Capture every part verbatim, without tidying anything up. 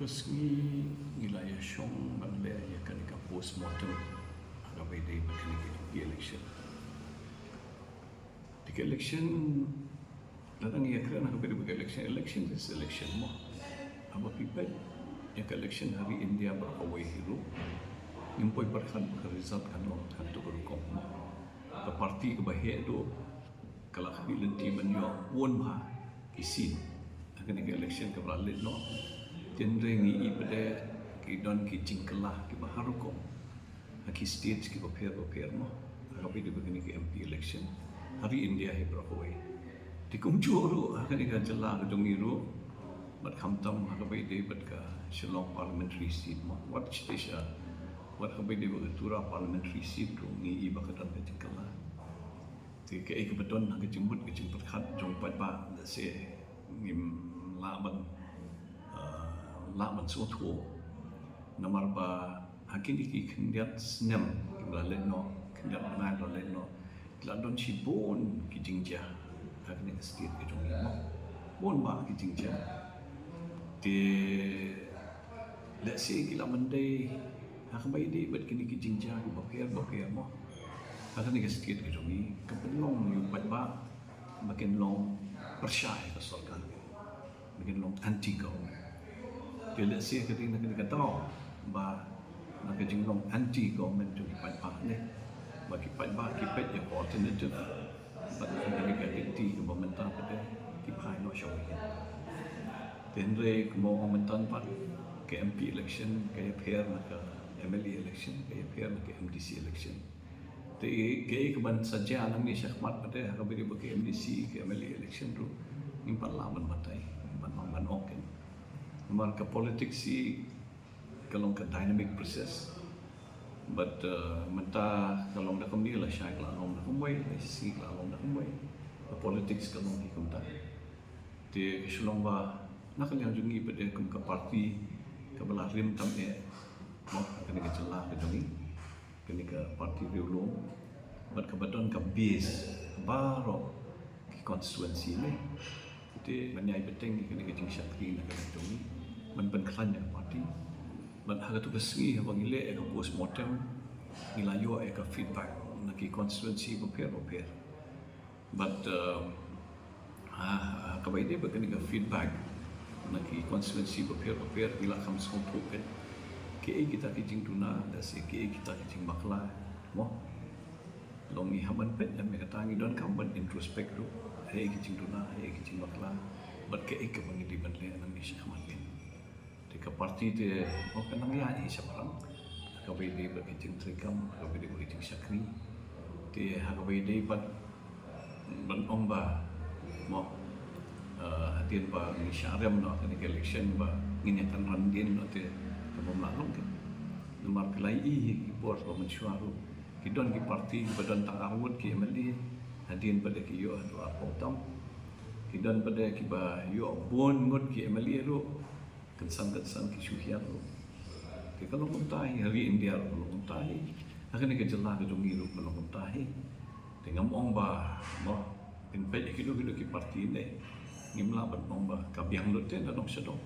Sngi ngi la ïa shong ban leh ïa kane ka postmortem ha kaba ïadei bad kane ka M P election. Te ka election, lada ngi ïa kren ha kaba ïadei bad ka election, election is election mo. Haba phi peit ïa ka election ha ri India baroh kawei hi ruh, ngim poi pyrkhat ba ka result kan long katto ka rukom mo. Ka party kaba heh ruh ka la khmih lynti ban ïoh bun bha ki seat ha kane ka election kaba la leit noh. Hynrei ngi i pat de ki don ki jingkylla kiba har rukom ha ki states kiba pher ba pher mo, ha kaba ïadei bad kane ka M P election ha ri India hi baroh kawei. Te kumjuh ruh ha kane ka jylla ka jong ngi ruh, bad khamtam ha kaba ïadei bad ka Shillong parliamentary seat mo, wat shisha, wat ha kaba ïadei bad ka Tura parliamentary seat ruh ngi i ba ka don ka jingkylla. Te kaei kaba don ha ka jingmut ka jingpyrkhat jong paidbah, lehse ngim lah ban, ah, lah ban sngewthuh. Namar ba ha kine ki khyndiat snem kiba la leit noh, khyndiat bnai ba la leit noh, la don shibun ki jingjia ha kane ka state ka jong ngi mo. Bun bah ki jingjia. Te lehse ki la mandai ha kaba ïadei bad kine ki jingjia kiba pher ba pher mo ha kane ka state ka jong ngi, ka pynlong ïa u paidbah ba kin long pyrshah ïa ka sorkar, ba kin long anti government. Te lehse ka dei na kane ka daw ba na ka jinglong anti government jong ki paidbah ne, ba ki paidbah ki peit ïa ka alternative. Bad kane ka lynti kaba mynta pat de ki phai noh sha wei. Te hynrei kumba ong mynta pat, ka M P election ka ïapher na ka M L A election, ka ïapher na ka M D C election. Te kaei kaban sa jia nangne shakhmat pat de ha kaba ïadei bad ka M D C, ka M L A election ruh ngim pat lah ban batai, ban ong, ban ong kein. Namar ka politics hi ka long ka dynamic process. Bad, eh, mynta ka long da kumne, lashai ka la long da kumwei, lashai ka la long da kumwei. Ka politics ka long hi kumta. Te ka shu long ba na ka liang jong ngi pat de kum ka party kaba la rim tam eh mo ha kane ka jylla ka jong ngi, kane ka party Riewlum, bad kaba don ka base baroh ki constituency ne. Te ban ïai bteng ïa kane ka jingshakri na ka liang jong ngi, ban pynkhlaiñ ïa ka party. Bad ha kato ka sngi haba ngi leh ïa ka postmortem, ngi la ïoh ïa ka feedback na ki constituency bapher bapher. Bad, eh, ha, ha kaba ïadei bad kane ka feedback na ki constituency bapher bapher, ngi la kham sngewthuh kein kaei kita ki jingduna, lehse kaei kita ki jingbakla mo. Long ngi hap ban peit, ïa kata ngi donkam ban introspect ruh, haei ki jingduna, haei ki jingbakla, bad kaei kaba ngi dei ban leh nangne shakhmat kein. Te ka party te, oh, ka nang ïaid hi shaphrang ha kaba ïadei bad ka jingtreikam, ha kaba ïadei bad ka jingshakri. Te ha kaba ïadei bad ban ong ba mo, eh, hadien ba ngi shah rem noh ha kane ka election ba ngin ïa kynran dien noh, te ka bym lah long kein. Namar ki la ïohi ki por ba mynshuwa ruh ki don ki party kiba don tang ar ngut ki M L A, hadien pat de ki ïoh haduh arphew tam. Ki don pat de kiba ïoh bun ngut ki M L A ruh, kynsan kynsan ki shu hiar ruh. Te ka long kumta hi ha ri India ruh, ka long kumta hi ha kane ka jylla ka jong ngi ruh, ka long kumta hi. Te ngam ong ba mo, phin peit ïa kino kino ki party ne, ngim lah ban ong ba ka biang lut te na dong sha dong.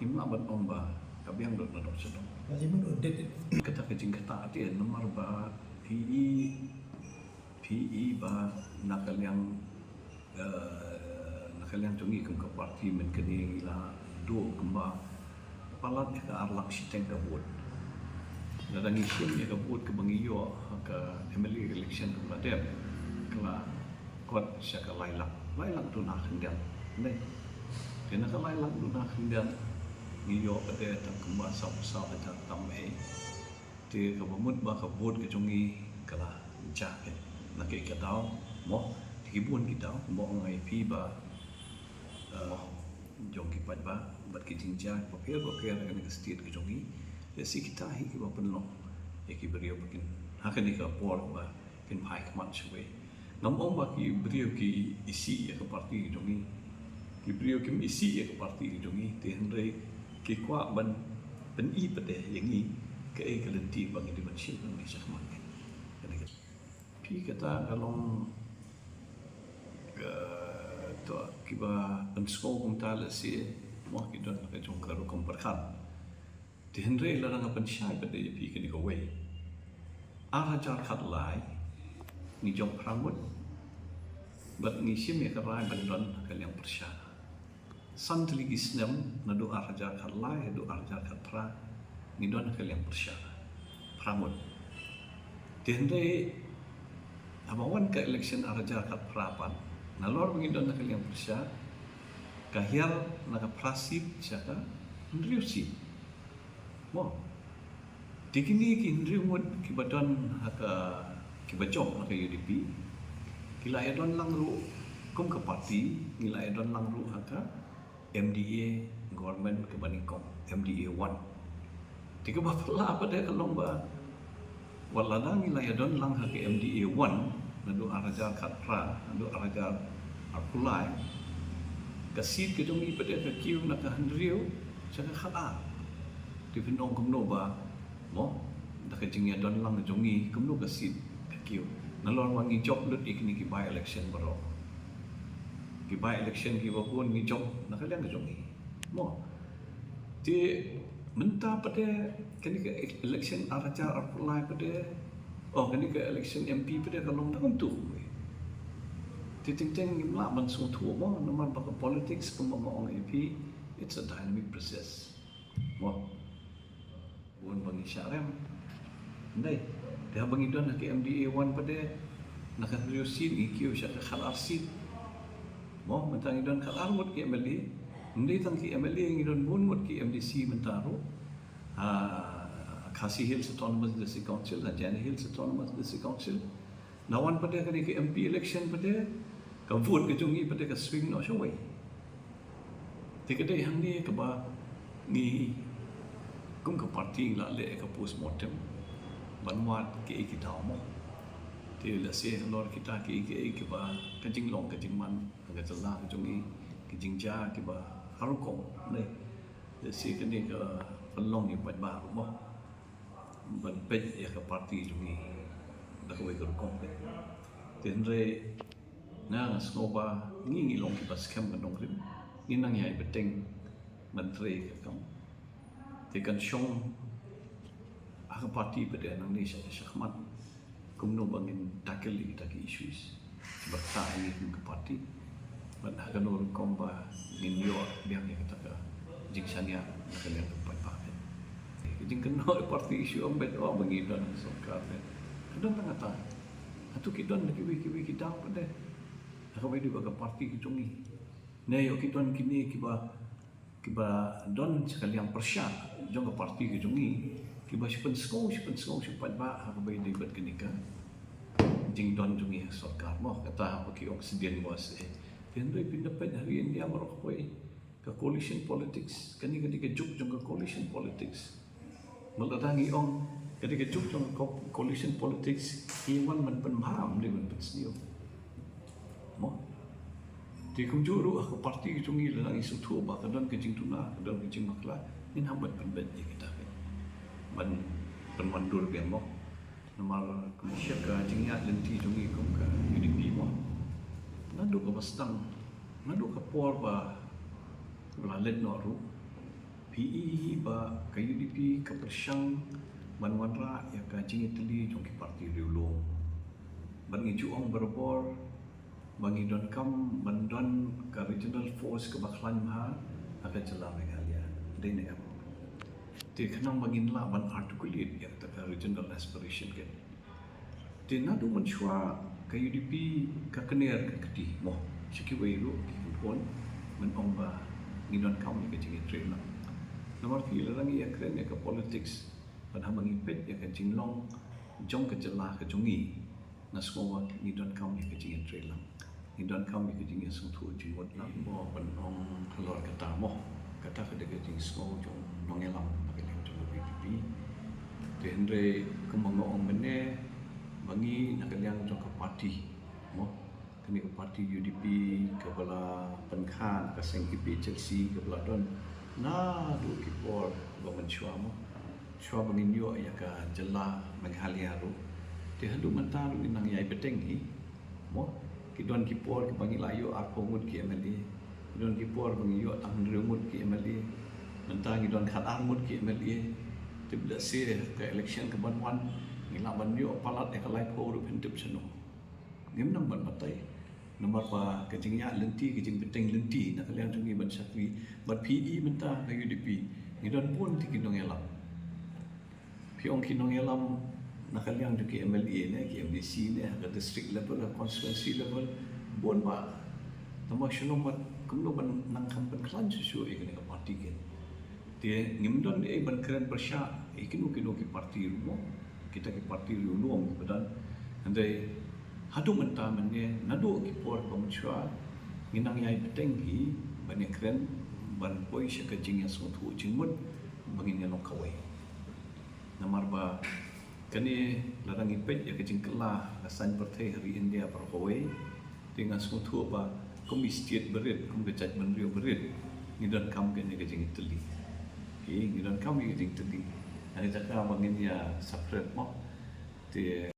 Ngim lah ban ong ba ka biang lut na dong sha dong. Kata ka jingkata te namar ba phi i, phi i ba na ka liang, eh, na ka liang jong ngi kum ka party mynta ngi la duh kumba palat ïa ka ar lak shiteng ka vote. Lada ngi shim ïa ka vote kaba ngi ïoh ha ka M L A election kaba la dep, ka la kot sha ka lai lak, lai lak duna khyndiat. Ne, te na ka lai lak duna khyndiat ngi ïoh pat de tang kumba saw, saw hajar tam eh. Te kaba mut ba ka vote ka jong ngi ka la jah kein na kaei ka daw mo. Te ki bun ki daw, mo, ong ïa phi ba, eh, jong ki paidbah bad ki jingjia bapher bapher ha kane ka state ka jong ngi. Lehse kita hi kiba pynlong ïa ki briew ba kin, ha kane ka por ba kin phai khmat shawei. Ngam ong ba ki briew ki isih ïa ka party ka jong ngi, ki briew kim isih ïa ka party ka jong ngi, te hynrei ki kwah ban pyni pat de ïa ngi kaei ka lynti ba ngi dei ban shim nangne shakhmat. Kane ka, phi, kata ka long, eh, to kiba pynsngew kumta lehse Mo, ki don ka jong ka rukom pyrkhat. Te hynrei lada nga pynshai pat ïa phi kane kawei. Ar hajar khatlai ngi jop phra ngut, bad ngi shim ïa ka rai ban don ha ka liang pyrshah. San tylli ki snem, naduh ar hajar khatlai haduh ar hajar khatphra, ngi don ha ka liang pyrshah phra ngut. Te hynrei haba wan ka election ar hajar khatphra pat, nalor ba ngi don ha ka liang pyrshah, ka hiar na ka phra seat sha ka hynriew seat. Mo. Te kine ki hynriew ngut kiba don ha ka, kiba jop ha ka U D P, ki la ïa don lang ruh kum ka party, ngi la ïa don lang ruh ha ka M D A government kaba nyngkong, M D A one. Te kaba phylla pat ka long ba wat lada ngi la ïa don lang ha ka M D A one, naduh ar hajar khatphra haduh ar hajar arphew lai, ka seat ka jong ngi pat ka kiew na ka hynriew sha ka khatar. Te phin ong kumno ba, mo, da ka jingïadon lang jong ngi, kumno ka seat ka kiew, nalor ba ngi jop lut ïa kine ki by election baroh. Ki by election kiba bun ngi jop na ka liang ka jong ngi. Mo. Te mynta pat kane ka election ar hajar arphew lai pat, oh, kane ka election M P pat ka long da kumtu. Te teng teng ngim lah ban sngewthuh mo, namar ba ka politics kumba nga ong ïa phi, it's a dynamic process. Mo. Bun ba ngi shah rem. Ndai. Te haba ngi don ha ka M D A one pat, na ka hynriew seat ngi kiew sha ka khatar seat. Mo, mynta ngi don khatar ngut ki M L A. Ym dei tang ki M L A, ngi don bun ngut ki M D C mynta ruh. Ha Khasi Hills Autonomous District Council, ha Jaintia Hills Autonomous District Council. Nalor pat kane ka M P election pat, ka vote ka jong ngi pat ka swing noh shawei. Te ka dei hangne kaba ngi kum ka party ngi la leh ka postmortem ban wad kiei ki daw mo. Te lehse halor kita kiei kiei kiba, ka jinglong ka jingman ka jylla ka jong ngi, ka jingjia kiba har rukom ne. Lehse kane ka pynlong ïa u paidbah ruh mo ban peit ïa ka party jong ngi da kawei ka rukom. Te hynrei nga, nga sngew ba ngi, ngi long kiba skhem ka nongrim, ngi nang ïai bteng ban trei ka kam. Te kan shong ha ka party pat nangne sha, shakhmat kumno ba ngin tackle ïa kita ki issues ba ktah ïa ngi kum ka party. Bad ha kano rukom ba ngin ïoh biang ïa kata ka jingshaniah na ka liang ka paidbah. Ka jingkynnoh party issue ym beit, oh, ba ngi don ha sorkar, ka don tang kata. Hato ki don da kiwei kiwei ki daw pat ha kaba ïadei bad ka party ka jong ngi? Ne ïoh ki don kine kiba kiba don sha ka liang pyrshah jong ka party ka jong ngi, kiba shu pynsngew, shu pynsngew sha u paidbah ha kaba ïadei bad kane ka jingdon jong ngi ha sorkar mo, kata ba ki ong sdien mo seh. Te hynrei phin da peit ha ri India baroh kawei, ka coalition politics, kane ka dei ka juk jong ka coalition politics. Bad lada ngi ong ka dei ka juk jong ka co-, coalition politics, ngi wan ban pynbha, ym dei ban pynsniew. Mo. Te kumjuh ruh ha ka party ka jong ngi, lada ngi sngewthuh ba ka don ka jingduna, ka don ka jingmakla, ngin hap ban pynbeit ïa kita, ban pynwandur biang mo. Namar kumba sha ka jingïaid lynti jong ngi kum ka U D P mo, naduh kaba sdang, naduh ka por ba, ba la leit noh ruh, phi i hi ba ka U D P ka pyrshang ban wanrah ïa ka jingïatylli jong ki party riewlum. Bad ngi ju ong barabor ba ngi donkam ban don ka regional force kaba khlaiñ bha ha ka jylla Meghalaya. Dei ne em? Te khnang ba ngin lah ban articulate ïa kata ka regional aspiration, ka Te naduh mynshuwa ka U D P ka kner ka kti mo sha kiwei ruh ki khun, ban ong ba ngi donkam ïa ka jingïatreilang. Namar phi, lada ngi ïakren ïa ka politics, bad haba ngi peit ïa ka jinglong jong ka jylla ka jong ngi, nga sngew ba ngi donkam ïa ka jingïatreilang. Ngi donkam ïa ka jingïasngewthuh jingmut lang mo, ban ong halor kata mo. Kata ka dei ka jingsngew jong nongïalam na ka liang jong ka V P P. Te hynrei kumba nga ong mynne, ba ngi na ka liang jong ka party mo, kane ka party U D P kaba la pynkha na ka seng A P H L C kaba la don naduh ki por ba mynshuwa mo. Shuwa ba ngin ïoh ïa ka jylla Meghalaya ruh, te haduh mynta ruh ngi nang ïai bteng hi mo. Ki don ki por kiba ngi la ïoh arphew ngut ki M L A, Don ki por ba ngi ïoh tang hynriew ngut ki M L A. Mynta ngi don khatar ngut ki M L A. Tip da se ka election ka ban wan, ngi lah ban ïoh palat ïa ka laiphew ruh phin tip shano. Ngim nang ban batai. Namar ba ka jingïaid lynti, ka jingbteng lynti na ka liang jong ngi ban shakri, bad phi i mynta ka U D P ngi don bun te ki nongïalam. Phi ong ki nongïalam na ka liang jong ki M L A ne, ki M D C ne, ha ka district level, ha constituency level, bun bah. Tangba shano, kumno ban nang kham pynkhlaiñ shuh shuh ïa kane ka party kin. Te ngim don ei ban kren pyrshah ïa kino kino ki party ruh mo. Kita ki party ruh lum ki ba don. Hynrei haduh mynta mynne, naduh ki por ba mynshuwa, ngi nang ïai bteng hi ban ïakren, ban poi sha ka jingïasngewthuh jingmut ba ngin ïa long kawei. Namar ba kane, lada ngi peit ïa ka jingkylla ka saiñ pyrthei ha ri India baroh kawei, te nga sngewthuh ba kum i state barit, kum ka jaitbynriew barit, ngi donkam kane ka jingtylli. Hi, ngi donkam ïa ka jingtylli. Ha ka jaka ba ngin ïa separate mo. Te